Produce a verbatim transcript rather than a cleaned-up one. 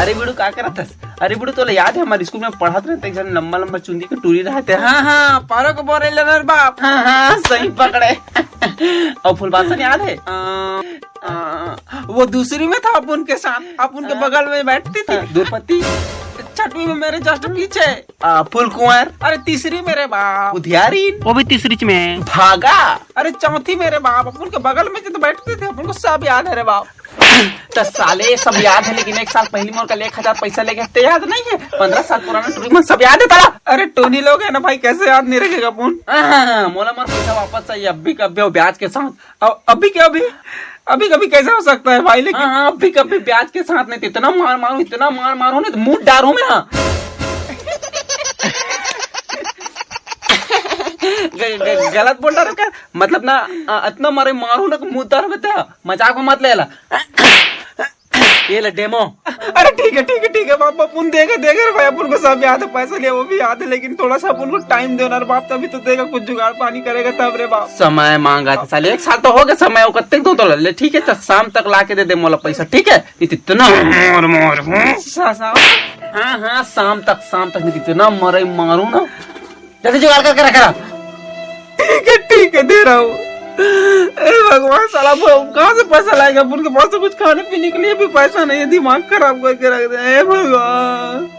अरे बुड़ू, का करत हस? अरे बुड़ू, तोला याद हे, हमर स्कूल में पढ़त रहे, एक झन लंबा लंबा चुंदी के टूरी रहते। हाँ, हाँ, पारो के बोरे लेना रे बाप। हाँ, हाँ, सही पकड़े। अउ फुलबासन याद हे? आ, आ, वो दूसरी में था अपन के साथ, अपन के हाँ। बगल में बैठती थी। हाँ, दूरपत्ती। छठवीं में मेरे just पीछे। आ, फुलकुंवर। अरे तीसरी में रे बाप। उधियारिन। वो भी तीसरी में। भागा। अरे चौथी में रे बाप, अपन के बगल में जो तो बैठते थे, अपन को सब याद है रे बाप। त साले ये सब याद है, लेकिन एक साल पहली मोर कल एक हजार पैसा लेके हफ्ते याद नहीं है? पंद्रह साल पुराना टूरी मन सब याद है तोला? अरे टोनी लोग है ना भाई, कैसे याद नहीं रखेगा अपन? हाँ, हाँ, हाँ, मोला मोर पैसा वापस चाहिए अभी के अभी, अउ ब्याज के साथ। अब अभी के अभी, अभी के अभी कैसे हो सकता है भाई? लेकिन हाँ, हाँ, अभी के अभी ब्याज के साथ नहीं तो इतना मार मारूं, इतना मार मारूं, नहीं तो मुंह डारूं मैं, हाँ। ग-, ग-, गलत बोल रहा क्या? मतलब ना, अ, इतना मारे मारूं ना कि मुंह डार बेटा, मजाक में मत ले ला। ये ले डेमो। अरे ठीक है, ठीक है, ठीक है बाप, अपन देगा, देगा रे भाई, अपन को सब याद है, पैसा लिया वो भी याद है, लेकिन थोड़ा सा अपन को टाइम देना रे बाप, तभी तो देगा, कुछ जुगाड़ पानी करेगा तब रे बाप। समय मांगा था साले, एक साल तो हो गया समय, वो कत्ते दो तो ले, ठीक है, तो शाम तक ला के दे दे मोला पैसा, ठीक है? नहीं तो इतना मार मार हूँ। सा-, सा-, हाँ, हाँ, शाम तक, शाम तक नहीं तो इतना मरे मारूं ना। जल्दी जुगाड़ करके रख रहा। ठीक है, ठीक है, दे रहा हूँ। ए भगवान, साला वो कहाँ से पैसा लाएगा? अपन के पास तो कुछ खाने पीने के लिए भी पैसा नहीं है, दिमाग खराब करके रख दे। ए भगवान।